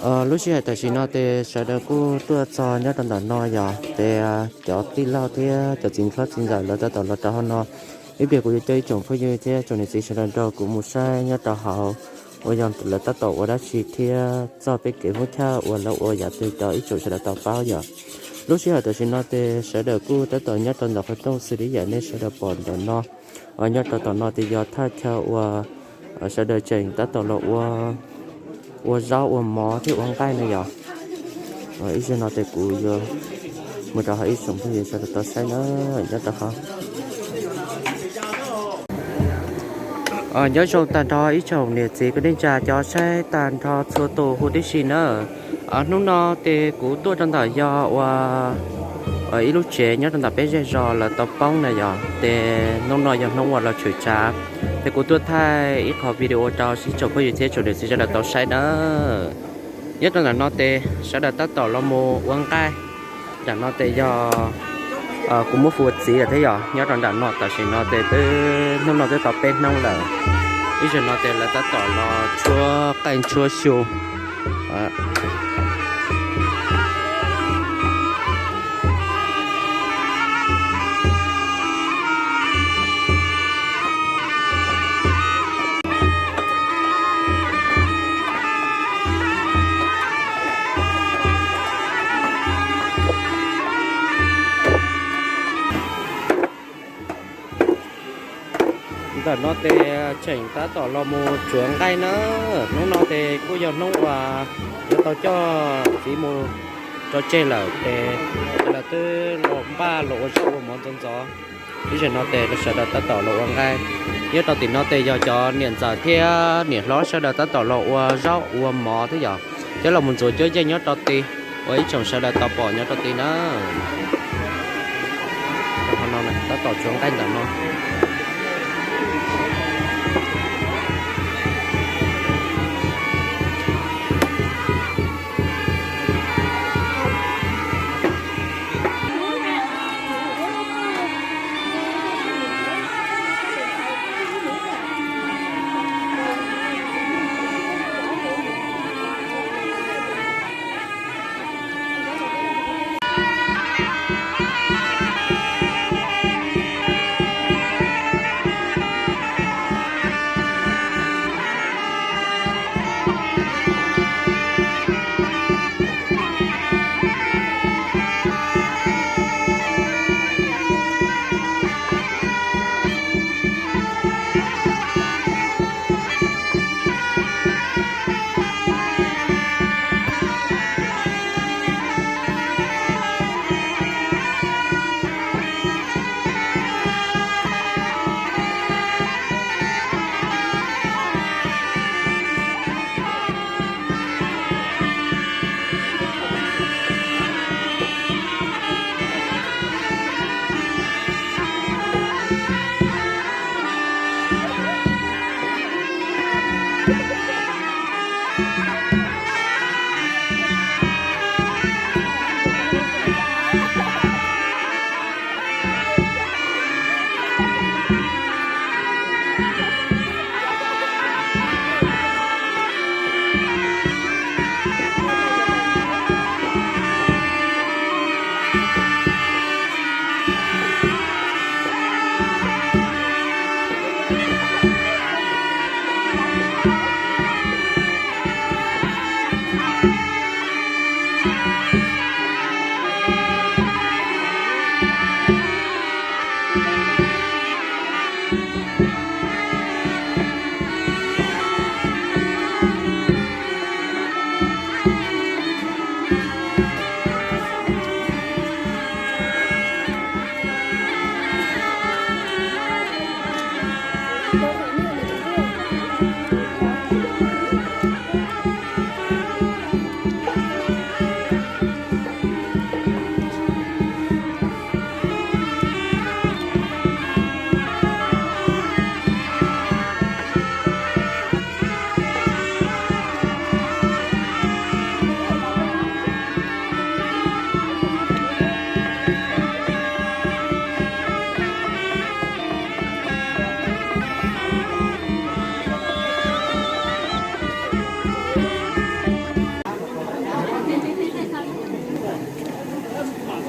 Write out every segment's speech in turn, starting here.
Lub sij hawm tam sim no ces sawv daws kuj tuaj txog nyob rau ntawm no yog ces cov tij laug thiab cov txiv hlob txiv ntxawm lawv tab tom los rau hauv no. Ib pliag kuv yuav coj ib tsoom phooj ywg thiab tsoom niam txiv sawv daws nrog kuv mus saib nyob rau hauv uas yog lawv tab tom ua dab tsi thiab txog peb kev hmoob chaj uas lawv ua yam twg rau ib tsoom sawv daws tau paub yom. Lub sij hawm tam sim no ces sawv daws kuj tab tom nyob rau ntawm qhov rooj xws li yam nej sawv daws pom ntawm no. Nyob rau tom no ces yog thaj chaw uas sawv daws tseem tab tom los ua zaub ua mov thiab ua nqaij no yom. Ib zaug no ces kuv yuav mus rau hauv ib tsoom phooj ywg sawv daws tau saib na, nyob rau hauv. Nyob zoo tag nrho ib tsoom niam txiv kwv tij neej tsa cov saib tag nrho txhua tus huv tib si na. Hnub no ces kuv tuaj rau ntawm yog ua ib lub tsev nyob rau ntawm peb zej zos lawv tau poob na yom, ces hnub no yog hnub uas los tshwm tshav, ces kuv tuaj thaij ib qho video rau ib tsoom phooj ywg thiab tsoom niam txiv sawv daws tau saib na. Nyob rau nram no ces sawv daws tab tom los mus ua nqaij. Nram no ces yog kuv muab hu ua txiv lawm thiab yom. Nyob rau nram no tam sim no ces twb hnub no twb tau peb hnub lawm. Ib zaug no ces lawv tab tom los tshuab qaij tshuab xyu. Ntawm no ces tseem tab tom los mus tsuav nqaij na. Hnub no ces kuj yog hnub uas yuav tau coj txiv mus tso tseg lawm ces lawv twb los npaj los ua zaub ua mov ntxov ntxov. Ib zaug no ces sawv daws tab tom los ua nqaij. Nyob rau tim no ces yog cov niam ntxawm thiab niam hlob sawv daws tab tom los ua zaub ua mov thiab yom, thiab los mus ntxuav cuab yeej nyob rau tid uas ib tsoom sawv daws tau pom nyob rau tid na. Tab tom tsuav nqaij ntawm no.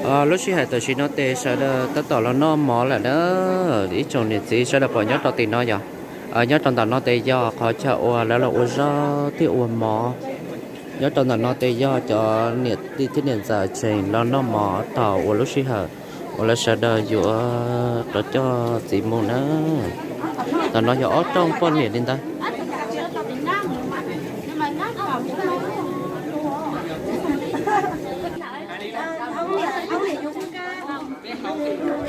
Lub sij hawm tam sim no ces sawv daws tab tom los noj mov lawm na. Ib tsoom niam txiv sawv daws pom nyob rau tim no yog, nyob rau ntawm no ces yog qhov chaw uas lawv los ua zaub thiab ua mov. Nyob rau ntawm no ces yog cov niam tij thiab niam ntxawm tseem los noj mov thaum uas lub sij hawm uas lawv sawv daws yuav rov coj txiv mus na. Ntawm no yog ob rooj poj niam li ntawd.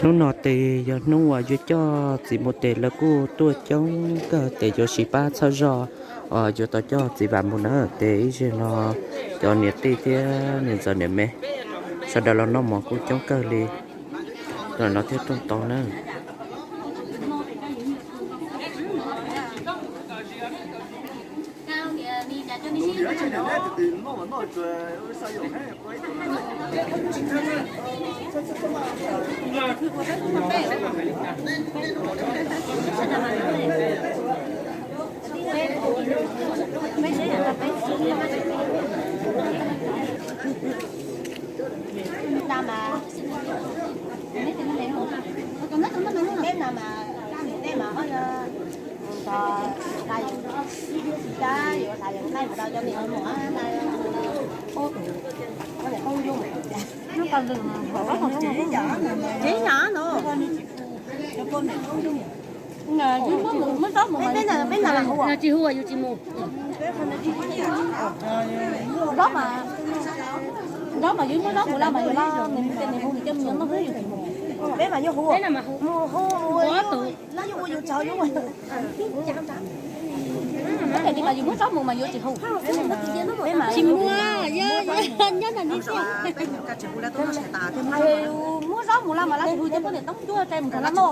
Hnub no ces yog hnub uas yuav coj txiv mus ces lawv kuj tuaj coob kawg ces yuav sib pab txhawb zog yuav tau coj txiv Vam mus na. Ces ib zaug no cov niam tij thiab niam ntxawm niam me sawv daws los noj mov kuj coob kawg li. Ntawm no thiab rooj tau na. Tsis hu yus tsis mus. Zaub mas, zaub mas yus muab zaub mus laj mas yus los nws hu nws coj me nyuam noj xwb yus tsis mus. Peb mas yuav hu, peb mas hu, hu, hu, los yus ua yus tsaug yus. Peb mas yus muab zaub mus mas yus tsis hu. Tsis muaj, nyob ntawm nws xwb. Muab zaub mus laj mas lawv hu cov poj niam toob ncuab mus rau laj noj.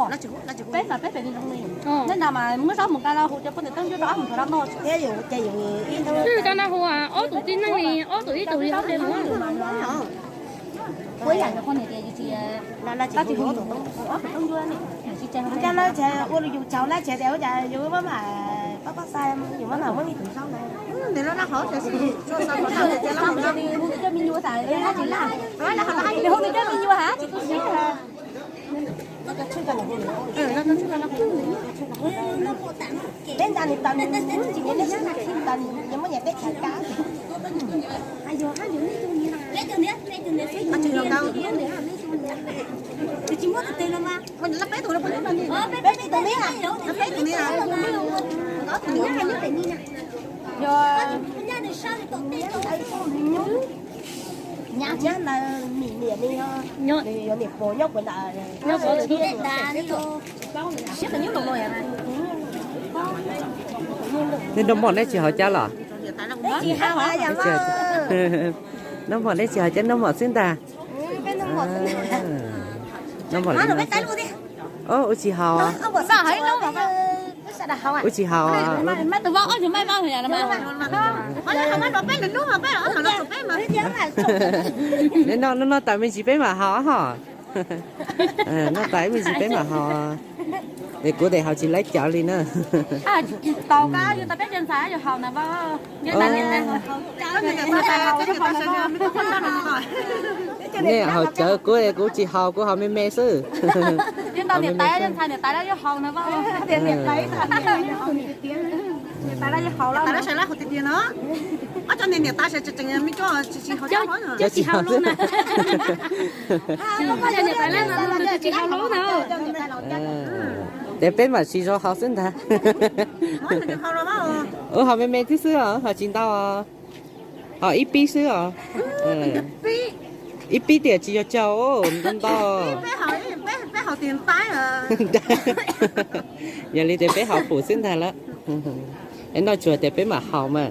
Peb mas peb pem li zoo li. Nej ntag mas muab zaub mus tag lawv hu cov poj niam toob ncuab rau ob mus rau laj noj. Twb cov no hu ob tug tib neeg li, ob tug ib tug li ob tug. Ua yam no poj niam tias yus tsis, tab sis hu ob tug toob ncuab ne. Cas lawv ua yus tsaug lawm ces tias ua cas yus muab mam pab pab xav yus muab mam muab li tus zaub na. Nws laj laj hov tias hu nws coj me nyuam tas lawv tsis laj, nws hu nws coj me nyuam has tsis tu siab. Peb nta nws tas nws tsis nyiam, nws muab nyiam peb chaw kab. Peb tus ne, peb tus ne, yog nyab ntawd nim niam li, nws yuav niam pog nyob puas nram. Nws nrog mom neb tsis haus cab los? Nrog mom neb tsis haus cab, nrog mom xwb ntag. Nrog mom li no. Ua tsis haus. Ua tsis haus. Neb noj, neb noj tas me ntsis peb mam haus ho. Noj tas ib me ntsis peb mam haus. Es kuv tes haus tsis laib cawv li na. Nej haus cawv, kuv kuv tsis haus, kuv haus me me xwb. Haus me me xwb. Cov tsis haus xwb. Ces peb mam siv zog haus xwb ntag. Ua haus me me thiab xwb os, haus tsis ntau. Haus ib pib xwb os. Ib pib tiam tsis yog tsaug ntau ntau. Yog li tias peb haus pum xwb ntag lawm. Es noj tsuag tias peb mam haus mas.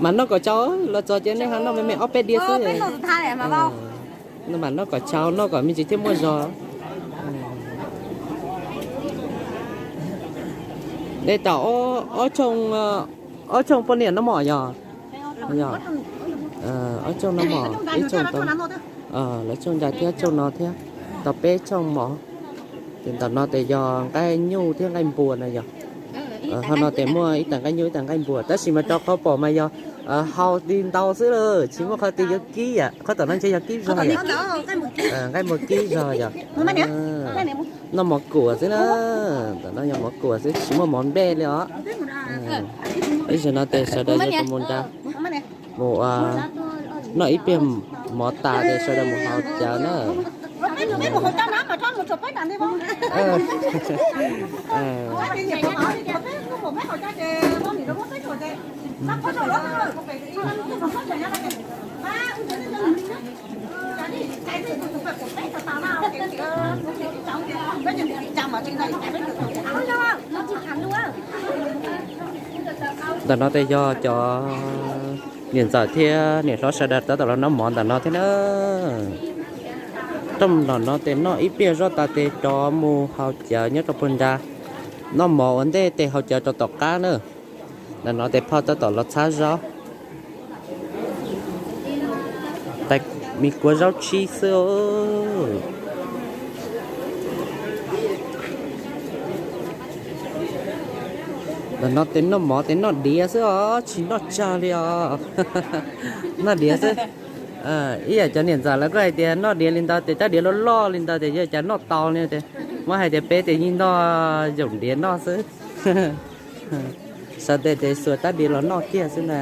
Mas noj kom tsau, los txog ces nej ho noj me me ob peb diav xwb. Mas noj kom tsau, noj kom me ntsis thiaj muaj zog. Nej tau ob tsooj poj niam noj mov yog? Ob tsooj noj mov, ib tsooj, lawv tsooj ntawd thiab tsooj no thiab, tau peb tsooj mov. Ces ntawm no ces yog nqaij nyuj thiab nqaij npua no yog. Ho no ces muaj ib tag nqaij nyuj ib tag nqaij npua tab sis mas rau qhov pom mas yog Haus li ntau xwb lawm, tsis muaj qhov twg yuav kib yom. Qhov tom no ntshe yog kib zog yom. Nqaij muag kib zog yom. Noj mov kuam xwb na. Tom no yog mov kuam xwb, tsis muaj mov nplej li os. Ib zaug no ces sawv daws yuav tau mus nrad, mus noj ib pliag mov tas ces sawv daws mus haus cawv na. Ntawm no ces yog cov niam ntxawm thiab niam hlob sawv daws tab tom los noj mov ntawm no thiab na. Rooj ntawm no ces noj ib pliag zoj tas ces rov mus haus cawv nyob rau puag nrad. Noj mov ua ntej ces haus cawv rau tom qab na. Ntawm no ces phauj tab tom los txhab zaub. Tais me kua zaub tshib xwb. Ntawm no ces noj mov ces noj diav xwb os, tsis noj tsawg li os. Noj diav xwb. Ib yam cov niam ntxawm lawv kuj hais tias noj diav li ntawd ces rab diav loj loj li ntawd ces yog cas noj tau li tias, muab hais tias peb ces yeej noj yoom diav noj xwb. Sawv daws ces xuas rab diav los noj kiag xwb na.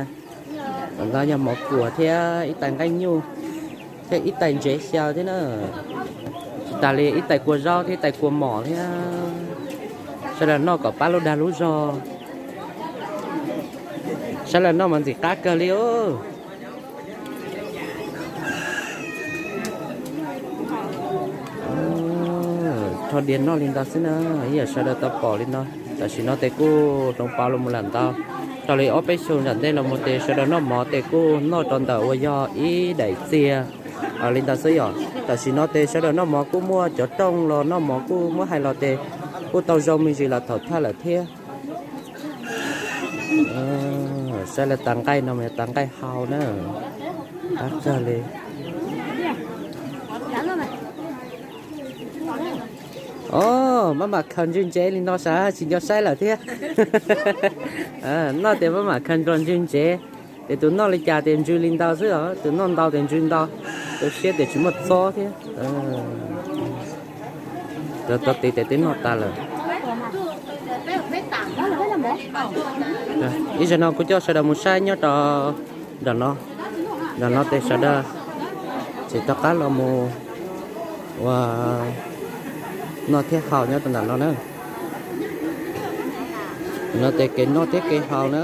Tam no yog mov kuam thiab ib tais nqaij nyuj thiab ib tais ntsev xyaw thiab na. Tsis tas li ib tais kua zaub thiab ib tais kua mom thiab. Sawv daws noj kom pab lub dag lub zog. Sawv daws noj mas ntxim qab kawg li os. Rho diav noj li ntawd xwb na, ib yam sawv daws tau pom li no. Tam sim no ces kuj hloov pauv los mus lawm ntau. Raws li ob peb xyoos nram ntej los mus ces sawv daws noj mov ces kuj noj rau ntawm uas yog ib daim txiag li ntawd xwb yom. Tam sim no ces sawv daws noj mov kuj muaj cov rooj los noj mov kuj muab hais los ces kuj tau zoo me ntsis los thaum thawj lawm thiab. Saib lawv tas nqaij no mas yog tas nqaij hau na. Qab kawg li. Os, maj mam khaws ntswg ntsev li no sav tsis nco saib lawm thiab. Noj tias maj mam khaws ntswg ntsev, ces tus noj li cas ces ntswg li ntawd xwb os, tus noj ntau ces ntswg ntau, tus siab tias tsis muaj txob thiab. Cov tau tiv tes twb noj tas lawm. Ib zaug no kuv coj sawv daws mus saib nyob rau nram no, nram no ces sawv daws tseem rov qab los mus ua noj thiab haus nyob rau nram no na. No ces kev noj thiab kev haus na.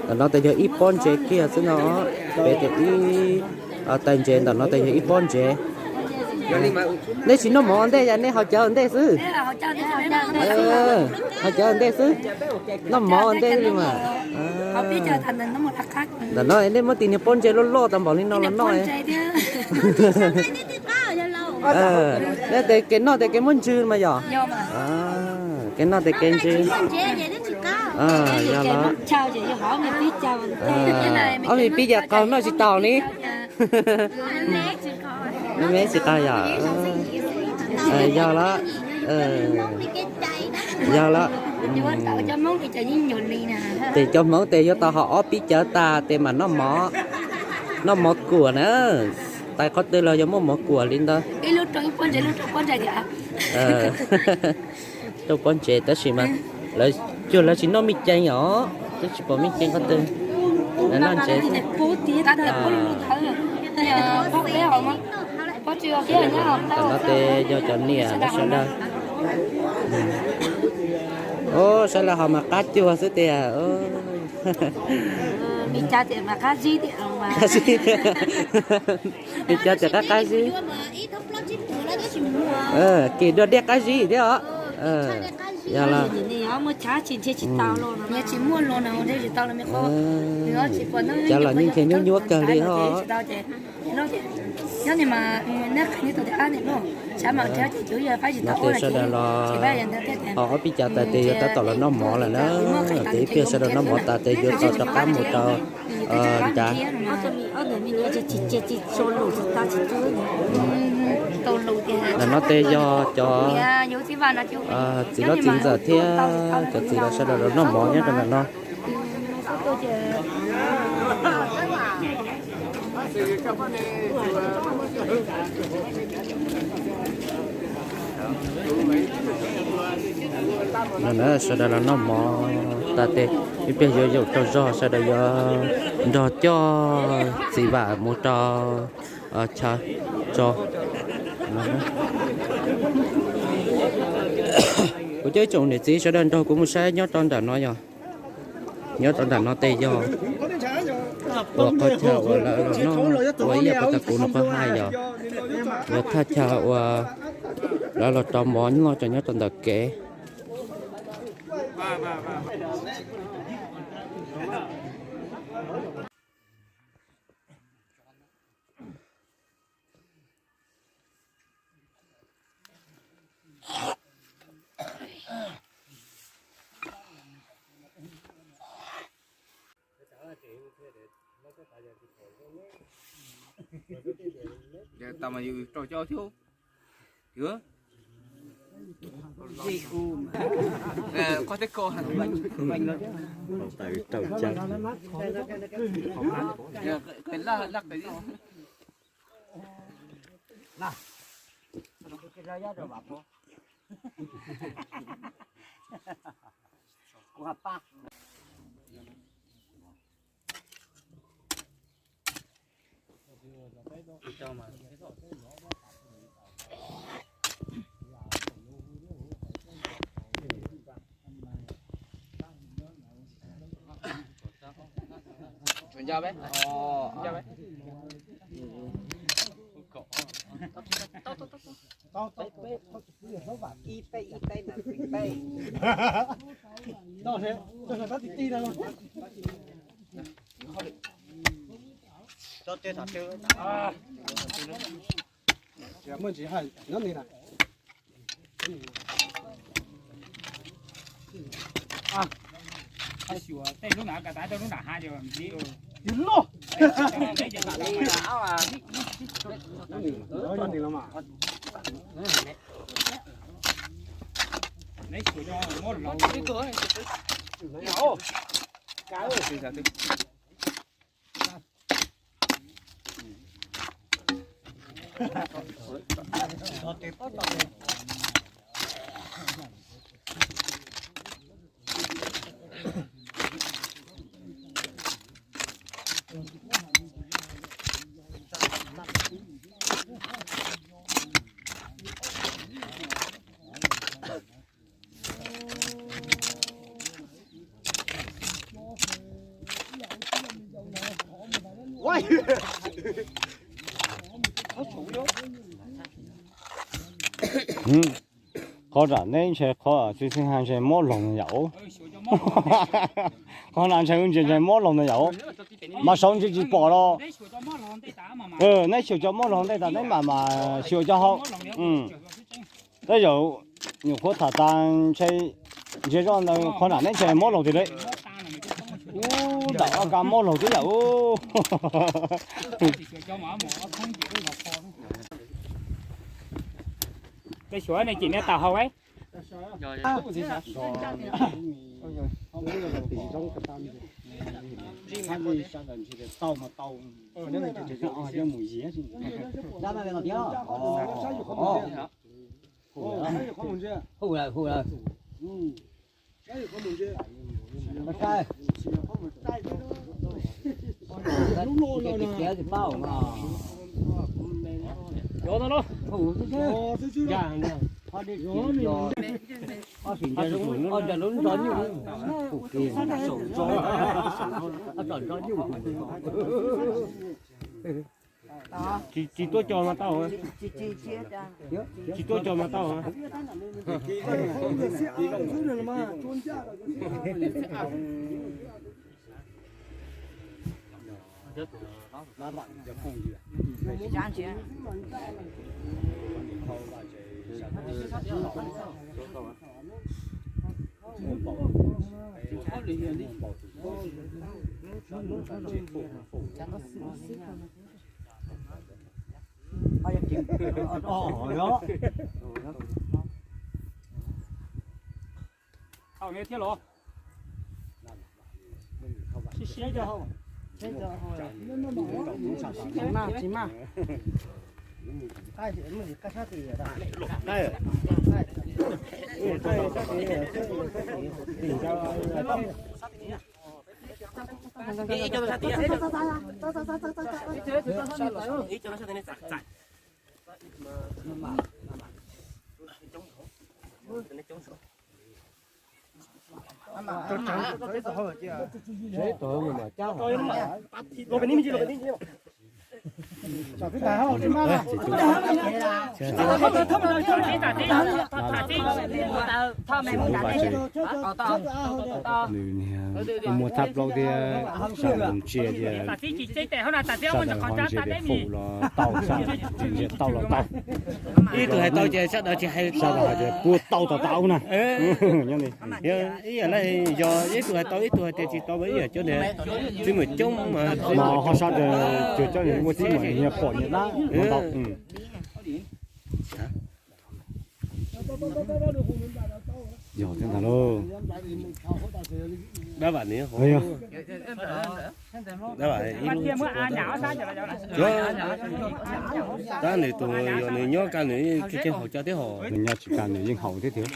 Ntawm no ces yog ib pob ntsev kiag xwb no, pem ces ib tais ntsev, ntawm no ces yog ib pob ntsev. Nej tsis noj mov ua ntej, yog nej haus cawv ua ntej xwb. Haus cawv ua ntej xwb, noj mov ua ntej li mas. Ntawm no nej muab tis niag pob ntsev loj loj tau npaum li no los noj. Noj tes kev noj tes kev muab ntswg mas yog. Kev noj tes kev ntswg. Yog los. Ob me pib cas qaug noj tsis tau ni. Me tsis qaug yog. Yog los. Yog los. Ces cov Hmoob tes yuav tau haus ob pib cawv tas tes mam noj mov, noj mov kuam na. Tais qhov twg los yog muaj mov kuam li ntawd. Rau pob ntsev tab sis mas lawv cuag lawv tsis noj me ceev os, twb tsis pom me ceev qhov twg. Lawv noj ntsev xwb. Tam no tes yog cov niam lawv sawv daws. Os, saib lawv haus mas qab cuag xwb tiag. Qab zib, li cas tias qab qab zib. Kis dua diaj qab zib thiab os. Yog los. Cov los yeej nrhiav nyuab nyuab kawg li os. No ces sawv daws los haus ob peb cav tas ces yuav tab tom los noj mov lawm na. Ces ib pliag sawv daws noj mov tas ces yuav tau rov qab mus rau nrad. Ntawm no ces yog cov txiv hlob txiv ntxawm thiab cov txiv los sawv daws los noj mov nyob rau ntawm no. No na, sawv daws los noj mov tas tes, ib pliag yuav yaum tsaug zog, sawv daws yuav nrog coj txiv vam mus rau chaw tso. Kuv cov ib tsoom niam txiv sawv daws nrog kuv mus saib nyob rau ntawm no yog, nyob rau ntawm no tes yog uas qhov chaw uas lawv los noj ua ib yam puas tas kuv nws qhov hais yog, yog thaj chaw uas lawv los rau mov noj tso nyob rau ntawm kev. Tau mas yus rau cov thiab. Qhov teb ko. Xyuas tej lub nram ka tav rau lub nram hav. Qhov nram neb ntshe qhov txiv xeeb ha ntshe mob loog yom. Qhov nram ntshe ntsia ntshe mob loog na yom. Mas saud ntsia tsis pom los. Neb xyuas cov mob loog ntej tas neb mam mas xyuas cov hauv. Tej zaum nyuam qhuav tham tas ntshe ntsia zoj ntawd qhov nram neb ntshe mob loog tiag li. Ub, ntawm ob kab mob loog twb yam ub. Tej xyuas nej cem nej tau hau. Tsis tuaj co mas tau. Tsis tuaj co mas tau. Tau thiab los. Siab siab cov hau. Nws niag muaj thaj plaub thiab sawv daws ntsia tias sawv daws ho ntsia tias fum los tau, sawv daws ntsia tau los tau. Ib tug hais tau ces sawv daws tsis hais, sawv daws hais tias puas tau tau tau na. Ib yam li yog ib tug hais tau ib tug hais tias tsis tau, ib yam cov niag twb mus coob mas ho sawv daws cov niag ua tib mas nyias pom nyias dab ntau. Yog thiab ntag lauj. Dab vam nws, dab vam ib lub tsis pom dab. Tab nws tus yog nws nyob kaj nws tsis haus cov thiab hos. Nws nyob tsis kaj nws yeej haus thiab tiag.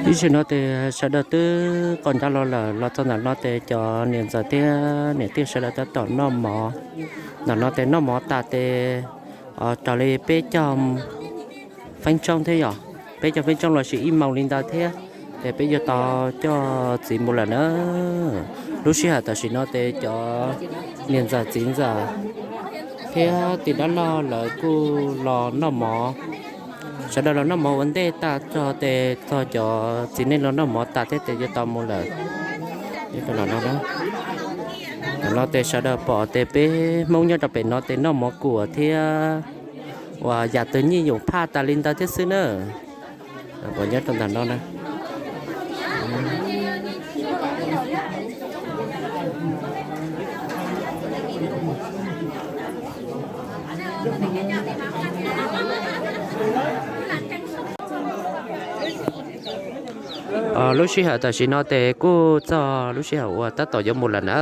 Ib zaug no ces sawv daws twb qos nrad los lawm, los txog ntawm no ces cov niam ntxawm thiab niam tij sawv daws tab tom noj mov. Ntawm no ces noj mov tas ces raws li peb caug feeb tsoob thiab yom, peb caug feeb tsoob los sis ib moos li ntawd thiab, ces peb yuav tau coj txiv mus lawm na. Lub sij hawm tam sim no ces cov niam ntxawm txiv ntxawm thiab tus dab laug lawv kuj los noj mov. Sawv daws los noj mov ua ntej tag tso ces txog cov txiv neej los noj mov tas thiab ces yuav tau mus lawm. Tam no ces sawv daws pom ces peb Hmoob nyob rau pem no ces noj mov kuam thiab uas yam twg nyij nyum phaj tas li ntawd thiab xwb na. Pom nyob rau ntawm no na. Lub sij hawm tam sim no ces kuj txog lub sij hawm uas tab tom yuav mus lawm na.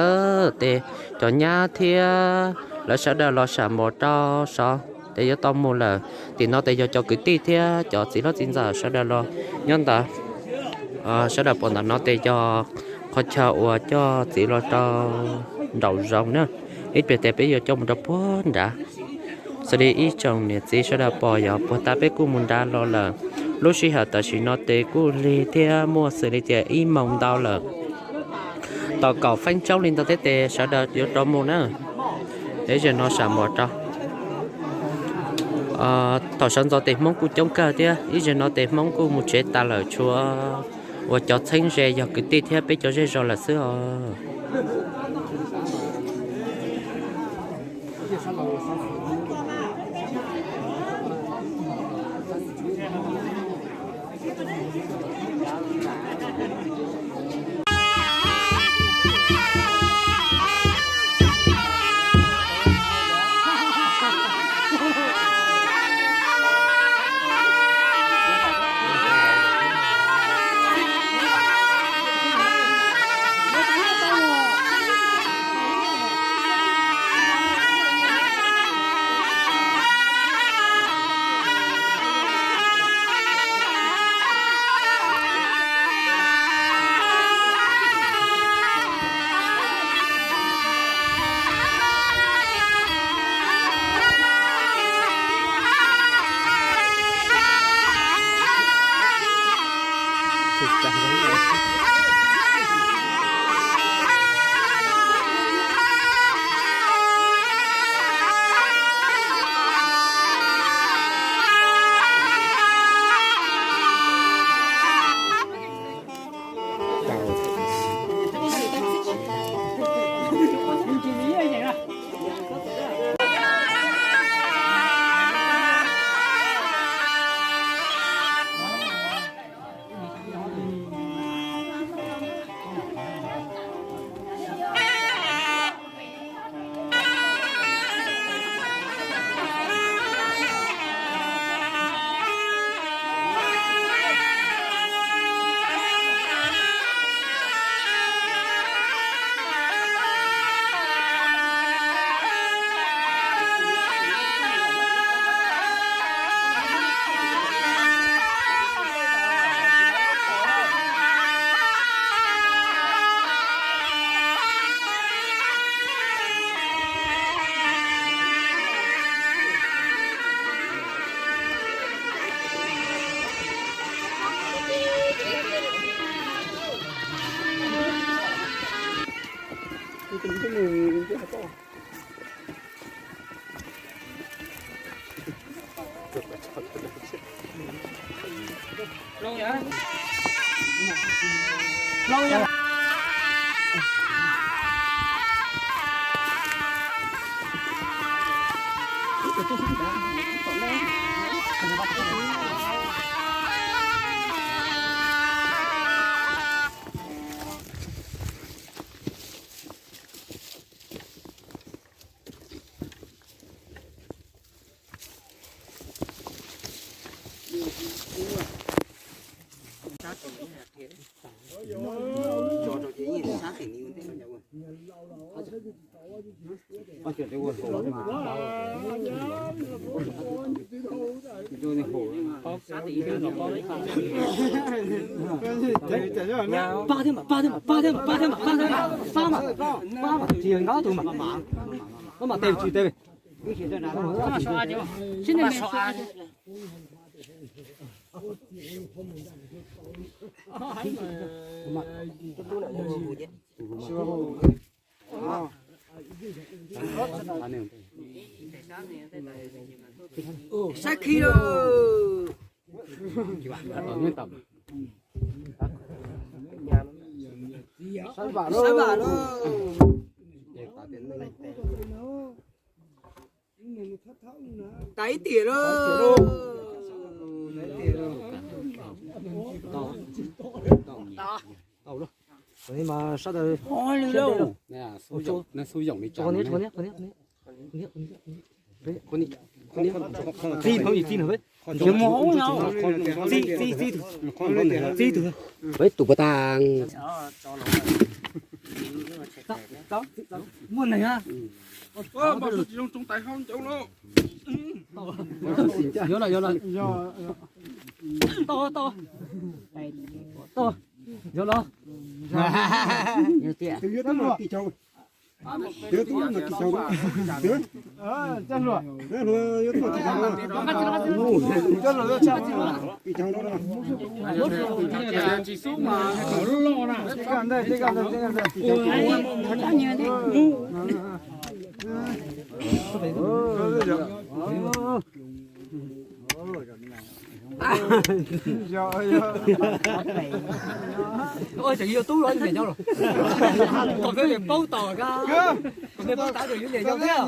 Ces cov nyab thiab lawv sawv daws los sam mov rau sov ces yuav tau mus lawm. Tim no ces yog cov kwv tij thiab cov txiv hlob txiv ntxawm sawv daws los nyob ntawd. Sawv daws pom ntawm no ces yog qhov chaw uas coj txiv los rau nraum zoov na. Ib pliag ces peb yuav coj mus rau puag nrad. Xws li ib tsoom niam txiv sawv daws pom yog puag ta peb kuj mus nrad los lawm. Lub sij hawm tam sim no ces kuj lig thiab muaj xws li tias ib moos ntau lawm. Tau kaum feeb tsoob li ntawd thiab ces sawv daws yuav rov mus na. Ib zaug no sam mov rau. Thaum sawv ntxov ces Hmoob kuj coob kawg thiab, ib zaug no ces Hmoob kuj mus tsev tas lawm, tshuav uas cov txheeb ze yog kwv tij thiab peb cov zej zos lawm xwb os. Pab thiab mas, pab thiab mas, pab thiab mas, pab thiab mas, pab thiab mas, pab thiab mas, pab mas, pab mas, tsis yog nqa tus mas, pab mas tes tsis tes. Saib khi lawm. Saib vam lawm. Saib vam lawm. Tas ib tiam lawm. Tau lawm. Mas sab tas. Txij no, txij no, txij tug, txij tug, peb tus puas tag. Muaj neeg a. Yuav los, yuav los. Tau, tau, tau. Yuav los. Ua tseem yog tub los niam yau los. Kom peb paub tom kab, kom peb paub tav kom yus niam yau thiab.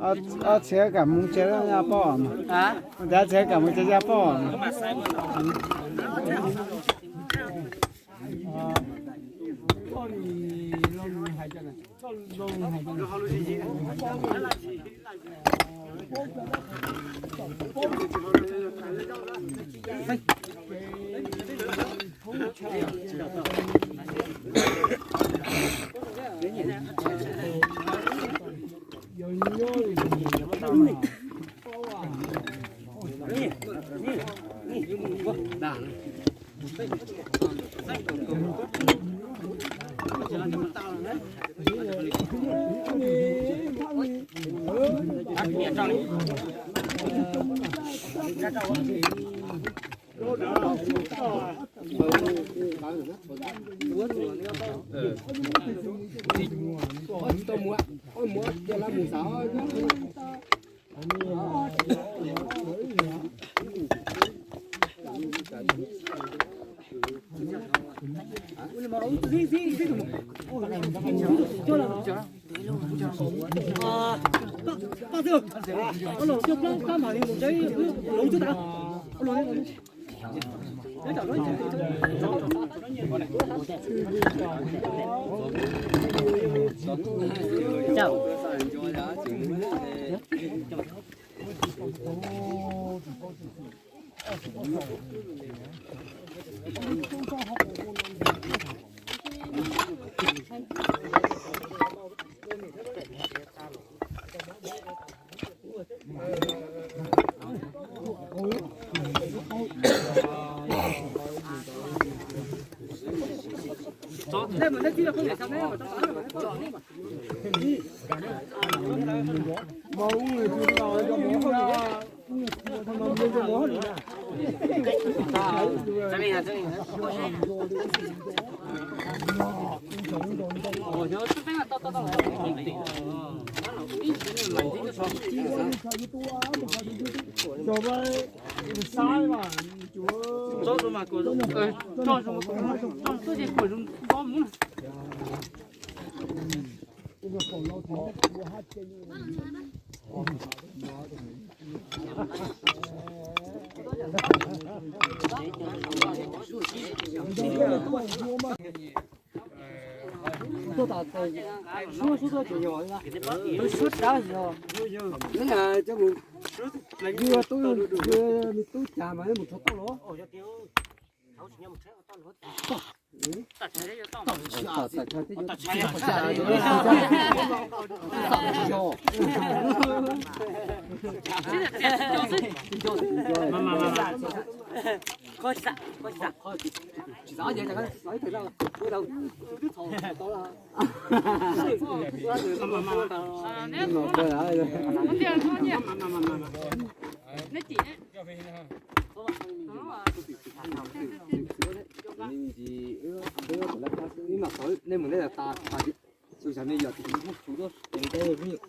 Ob txhia kam mus tsev yaj poj mas. Ob txhia kam mus tsev yaj poj mas. Tub cas mas mus txog toj los. Nej mus nej tas tas, xyov nej yog tus mus txug tuaj tes nte phooj ywg.